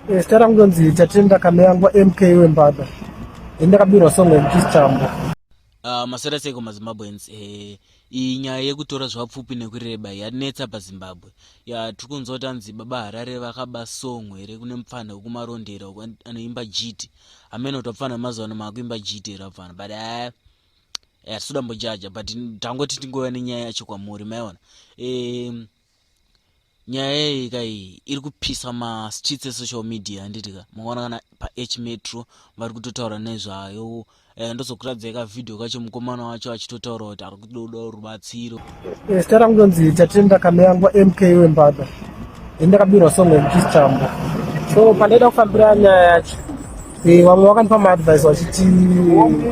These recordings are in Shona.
Zita rangu ndonzi Tatenda Kameyangwa MK Wembada. Ndakabirwa song yekuti Chitambo. Maswera seiko maZimbabweans? Iyi nyaya yekutora zvapfupi nekureba yanetsa paZimbabwe. Ya tiri kunzwa kuti anzi Baba Harare vakaba song here kune mupfanha wekuMarondera uko anoimba jiti. Hameno kuti vapfanha vemazuva ano maakuimba jiti here vapfanha, but hatisi kuda mbojaja, but tangoti tingouya nenyaya yacho kwamuri maiona. Nyaya iyi ka iyi iri kupisa mastreets esocial media, handiti ka? Mukaona kana paH Metro vari kutotaura nezvayo. Ndozokuradzai kavhidhiyo kacho, mukomana wacho achitotaura kuti ari kudoda rubatsiro. Zita rangu ndonzi Tatenda Kameyangwa MK Wembada. Ndakabirwa song yekuti Chitambo. So pandaida kufambira nyaya yacho, vamwe vakandipa maadvice vachiti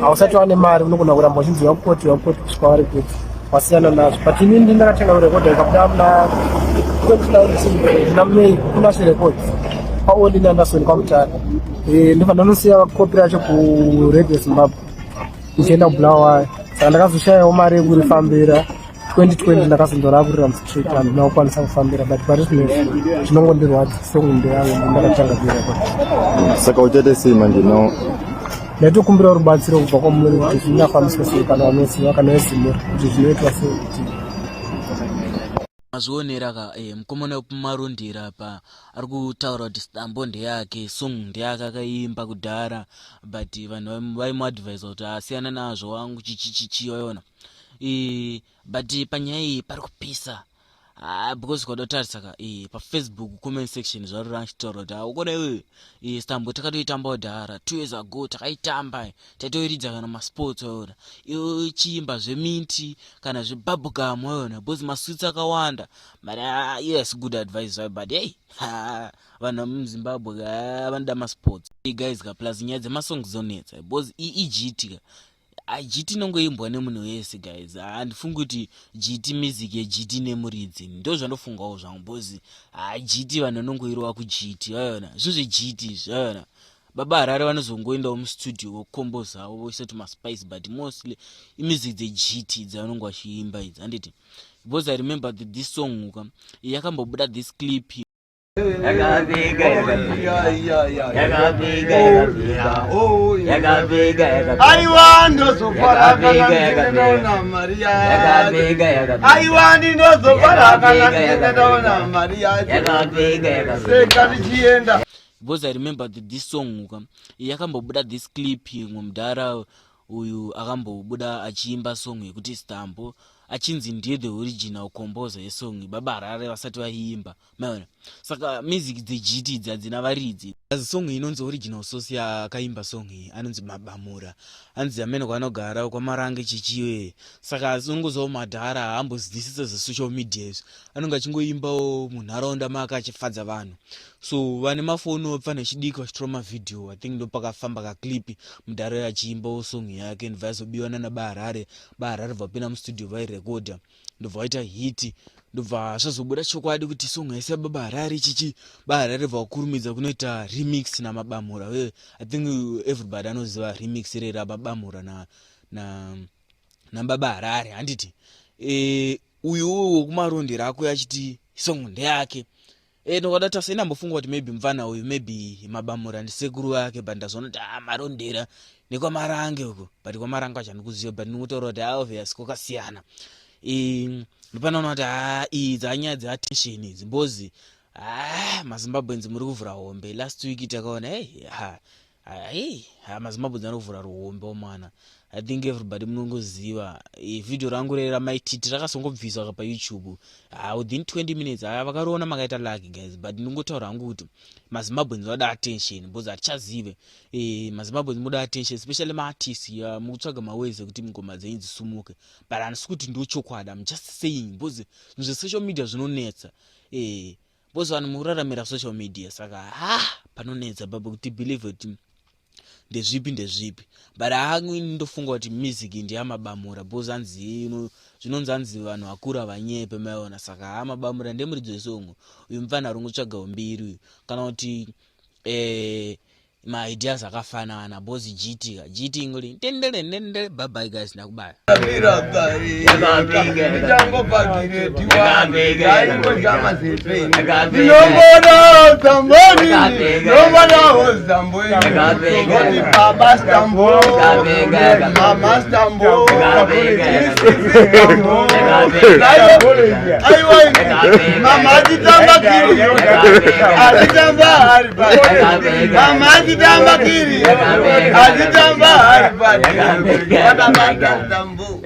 hausati wane mari, unogona kuramba uchinzi wakoti wakoti kusvika wari kuti wasiyana nazvo. But inini ndini ndakatanga kurekodha, ikabuda muna 2019 muna May kuNashe Records paOlin Anderson kwaMutare. Ndobva ndanosiya kopi racho kuRadio Zimbabwe ndichienda kuBulawayo. Saka ndakazoshayawo mari yekurifambira. 2020 ndakazondorakurira mustreet, handina kukwanisa kufambira, but pari zvino zvinongondirwadza, song ndeyangu, ndakatanga kuirekoda. Saka uchaita sei manje now? Ndaitokumbira rubatsiro kubva kwamuri kuti zvingafambiswa sei, kana vanoziva, kana veZimura, kuti zvinoitwa sei kuti Mazvionera ka, mukomana wekuMarondera pa ari kutaura kuti Stambo ndeyake, song ndeyake, akaimba kudhara, but vanhu vaimuadvisa kuti asiyana nazvo wangu, chichichichi, waiona. But panyaya iyi pari kupisa. Ah, because ukada kutarisa ka, paFacebook comment section zvaro rachitaura kuti ukona iwewe, Stambo takatoitamba kudhara 2 years ago, takaitamba, taitoiridza kana masports, waiona, iwe uchiimba zveminti kana zvebubblegum, waiona, because masweets akawanda. But yes, good advice zvayo, but hey, vanhu vemuZimbabwe ka vanoda masports guys ka. Plus nyaya dzemasongs dzonetsa because ijiti ka, jiti inongoimbwa nemunhu wese guys. Handifungi kuti jiti, music yejiti nemuridzi, ndo zvandofungawo zvangu, because jiti vanhu vanongoirova kujiti, vaiona zvinhu zvejiti izvi, vaiona. Baba Harare vanozongoendawo mustudio vokombozawo voisa tumaspice, but mostly imusic dzejiti dzavanonge vachiimba idzi, handiti? Because I remember that this song ka yakambobuda this clip. Yakafika, yakafika, yakafika. Aiwa, ndozofara kana ndinge ndaona mari yacho. Yakafika. Aiwa, ndinozofara kana ndinge ndaona mari yacho. Yakafika. Seka ndichienda. Because I remember that this song ka yakambobuda this clip, imwe mudhara uyu akambobuda achiimba song yekuti Stambo, achinzi ndiye the original composer yesong, Baba Harare vasati vaiimba, maona. Saka music dzejiti idzi hadzina varidzi. Song inonzi Original Source, yakaimba song iyi anonzi Mabamura, anzi amene kwaanogara kwaMarange chichiwe. Saka unongozivawo madhara haambozwisisa zvesocial media izvi, anonge achingoimbawo munharaunda make achifadza vanhu. So vane mafoni vapfana vechidiki vachitora mavhidhiyo, I think ndopakafamba kaclip mudhara achiimbawo song yake, ndobva yazobiwa nana Baharare. Baharare vapinda mustudio vairekodha, ndobva vaita hit, ndobva zvazobuda chokwadi kuti song yaisi yaBaba Harare chichi. Baharare vakurumidza kunoita remix naMabamura. I think everybody anoziva remix reri raMabamura na na naBaba Harare, handiti? Uyu wekuMarondera ako achiti song ndeyake. Ndokada tasa inambofunga kuti maybe mufana uyu, maybe Mabamura ndisekuru vake, but ndazoona kuti ah, Marondera nekwaMarange uko, but kwaMarange kwacho handikuziva, but ndinotaura kuti ah, obvious kwakasiyana. Ndopanoona kuti ah, iyi dzanyaya dzeattention idzi, mbozi ah, maZimbabweans muri kuvhura hombe. Last week takaona, hey, ha hai ha, maZimbabweans anokuvhura ruhombe wamwana. I think everybody munongoziva vhidhiyo rangu rere ramaititi rakazongobviswa paYouTube within 20 minutes. Aya vakariona makaita lucky guys, but ndingotaura hangu kuti maZimbabweans vada attention because hatichazive. MaZimbabweans muda attention, especially maartist, mukutsvaga maways ekuti ngoma dzenyu dzisumuke, but handisi kuti ndochokwadi, I'm just saying because zvinhu zvesocial media zvinonetsa, because vanhu mukuraramira social media. Saka ha, panonetsa baba kuti believe kuti ndezvipi ndezvipi, but hangu ndofunga kuti music ndeyamabamura, because hanzi zvinonzi hanzi vanhu vakura vanyepe, maiona. Saka ha, Mabamura ndemuridzi wesong uyu, mufana ari kungotsvagawo mbiri uyu, kana kuti Maideas akafanana because jiti ka jiti ingori tendere ndendere. Bye bye guys, ndakubaya. Ndinombona zamboni, ndinombona zamboni, ndoti baba Stambo, mama Stambo, Stambo. Aiwa, mama achitamba kiri, achitamba hari pati. Mama achitamba kiri, achitamba hari pati. Vakabata Stambo.